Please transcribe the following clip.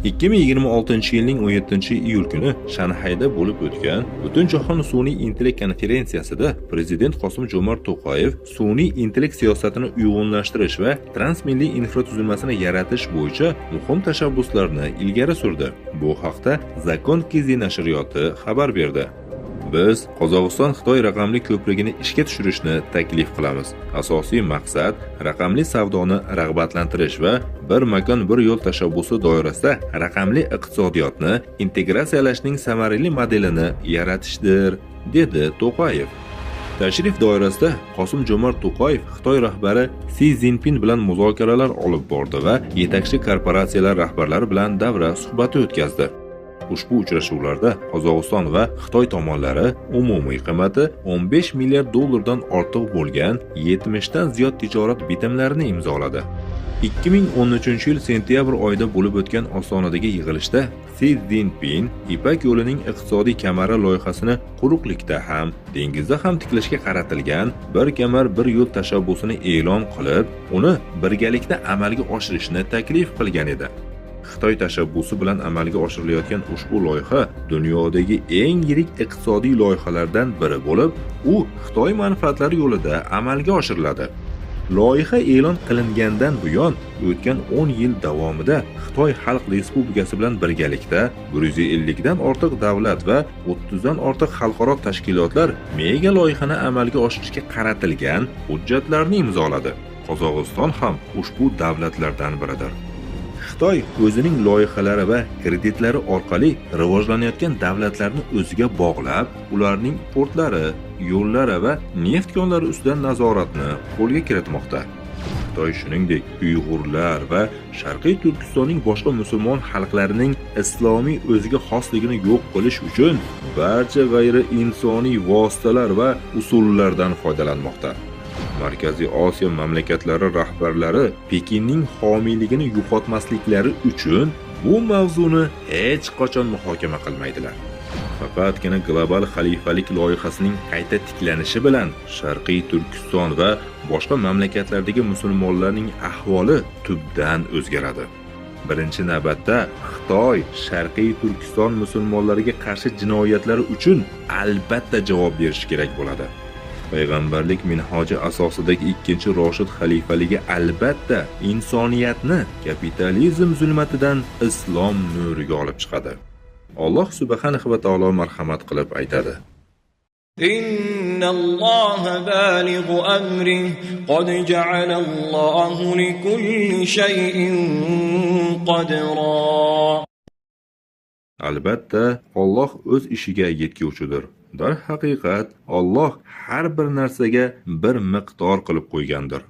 2026-yilning 17-iyul kuni Shanxayda bo'lib o'tgan Butunjahon sun'iy intellekt konferensiyasida Prezident Qosim-Jomart To'qayev sun'iy intellekt siyosatini uyg'unlashtirish va transmilliy infratuzilmasini yaratish bo'yicha muhim tashabbuslarni ilgari surdi. Bu haqda Zakon KZ nashriyoti xabar berdi. Biz Qozog'iston-Xitoy raqamli ko'prigini ishga tushirishni taklif qilamiz. Asosiy maqsad raqamli savdoni rag'batlantirish va bir makon bir yo'l tashabbusi doirasida raqamli iqtisodiyotni integratsiyalashning samarali modelini yaratishdir, dedi To'qayev. Tashrif doirasida Qosim-Jomart To'qayev Xitoy rahbari Si Szinpin bilan muzokaralar olib bordi va yetakchi korporatsiyalar rahbarlari bilan davra suhbati o'tkazdi. Ushbu uchrashuvlarda Qozog'iston va Xitoy tomonlari umumiy qiymati 15 milliard dollardan ortiq bo'lgan 70 dan ziyod tijorat bitimlarini imzoladi. 2013-yil sentyabr oyida bo'lib o'tgan Ostonadagi yig'ilishda Si Szinpin Ipak yo'lining iqtisodiy kamari loyihasini quruqlikda ham, dengizda ham tiklashga qaratilgan bir kamar bir yo'l tashabbusini e'lon qilib, uni birgalikda amalga oshirishni taklif qilgan edi. Xitoy tashabbusi bilan amalga oshirilayotgan ushbu loyiha dunyodagi eng yirik iqtisodiy loyihalardan biri bo'lib, u Xitoy manfaatlari yo'lida amalga oshiriladi. Loyiha e'lon qilingandan buyon o'tgan 10 yil davomida Xitoy Xalq Respublikasi bilan birgalikda 150 dan ortiq davlat va 30 dan ortiq xalqaro tashkilotlar mega loyihani amalga oshirishga qaratilgan hujjatlarni imzoladi. Qozog'iston ham ushbu davlatlardan biridir. Xitoy o'zining loyihalari va kreditlari orqali rivojlanayotgan davlatlarni o'ziga bog'lab, ularning portlari, yo'llari va neft konlari ustidan nazoratni qo'lga kiritmoqda. Xitoy shuningdek Uyg'urlar va Sharqiy Turkistonning boshqa musulmon xalqlarining islomiy o'ziga xosligini yo'q qilish uchun barcha g'ayri-insoniy vositalar va usullardan foydalanmoqda. Markaziy Osiyo mamlakatlari rahbarlari Pekinning homiyligini yo'qotmasliklari uchun bu mavzuni hech qachon muhokama qilmaydilar. Faqatgina global xalifalik loyihasining qayta tiklanishi bilan Sharqiy Turkiston va boshqa mamlakatlardagi musulmonlarning ahvoli tubdan o'zgaradi. Birinchi navbatda Xitoy Sharqiy Turkiston musulmonlariga qarshi jinoyatlari uchun albatta javob berishi kerak bo'ladi. Payg'ambarlik minhoji asosidagi ikkinchi Roshid xalifaligi albatta insoniyatni kapitalizm zulmatidan islom nuriga olib chiqadi. Alloh subhanahu va taolo marhamat qilib aytadi: Inna-Alloha balig'u amrihi qad ja'ala-Allohu likulli shay'in qadra. Albatta, Alloh o'z ishiga yetguvchidir. Darhaqiqat, Alloh har bir narsaga bir miqdor qilib qo'ygandir.